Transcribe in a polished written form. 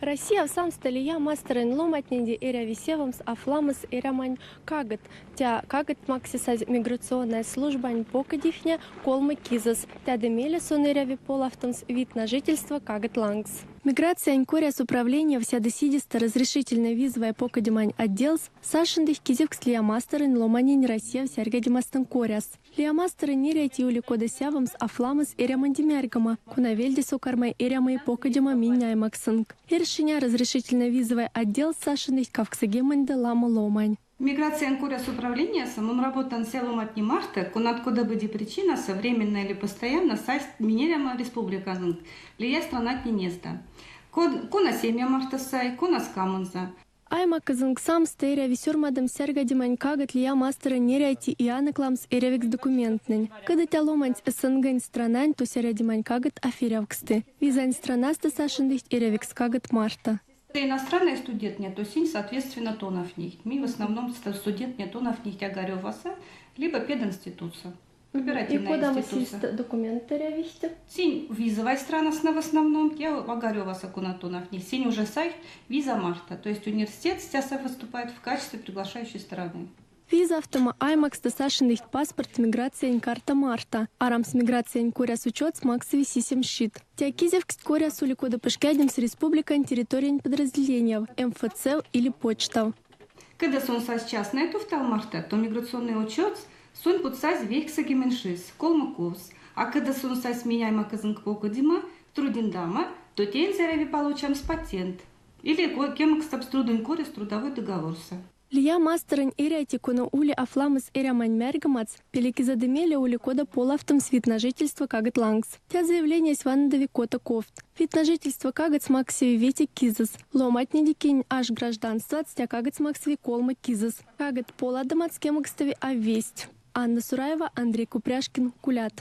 Россияв самсто лия масторонь ломантненень эряви сэвемс афламс эрямонь кагодт. Те кагодт максысазь миграционной службань покодихне колмо кизэс. Теде мейле сон эряви полавтомс вид на жительство кагод лангс. Миграциянь коряс управленияв сядо сидестэ разрешительной визовой покодемань отделс сашындых кизевкст лия масторонь ломанень Россияв серьгедемастонть коряс. Лия масторонь эряйти ули кода сэвемс афламс эрямонь мерьгема, кона вельде сон карми эрямо покодема минь аймаксынк. Эршиня разрешительной визовой отдел сашындых кавксогемень ламо ломань. Миграциянь коряс управлениясо мон роботан се ломатне марто, конат кода бути причинасо временно или постоянно састь минь эрямо республиказонок, лия странатнестэ. Кона семья марто сай, кона ськамонзо. Аймакызынк самсто эряви сёрмадомс серьгедемань кагод лия масторонь эряйти и анокламс эрявикс документтнэнь. Кода те ломанесь СНГ странань, то серьгедемань кагод а эрявксты. Визань странасто сашындых эрявикс кагод марто. Иностранные студентне, то синь, соответственно, тонавтнить. Минь в основном студентне тонавтнить Огарёвасо, либо пединститутсо. И кодамо документ эрявить? Синь визовой странасна в основном, я Огарёвасо кона тонавтнить. Синь уже саить виза марто, то есть университет сейчас выступает в качестве приглашающей стороны. Визавтомо аймаксто сашындых паспорт миграциянь карта марто. Арамс миграциянь коряс учётс максови сисем чить. Те кизевкст коряс ули кода пшкадемс республикань территориянь подразделенияв, МФЦ или почтав. Когда сон сась частной тувтал марто, то миграционный учет сон путсазь вейксэгемень чис, колмо ковс. А когда сон сась минь аймакызынк покодема, трудиндамо, то тензэ эряви получамс патент. Или кемекстамс трудонь коряс трудовой договорсо. Лия масторонь эряйти кона ули афламс эрямонь мерьгемат, пелекизэде мейле ули кода полавтомс вид на жительство кагод лангс. Те заявлениясь ваннови кото ковт. Вид на жительство кагодс максови вете кизэс. Ломатненень кинь арась гражданстваст, те кагодс максови колмо кизэс. Кагод поладомат кемекстави а весть. Анна Сураева, Андрей Купряшкин, Кулят.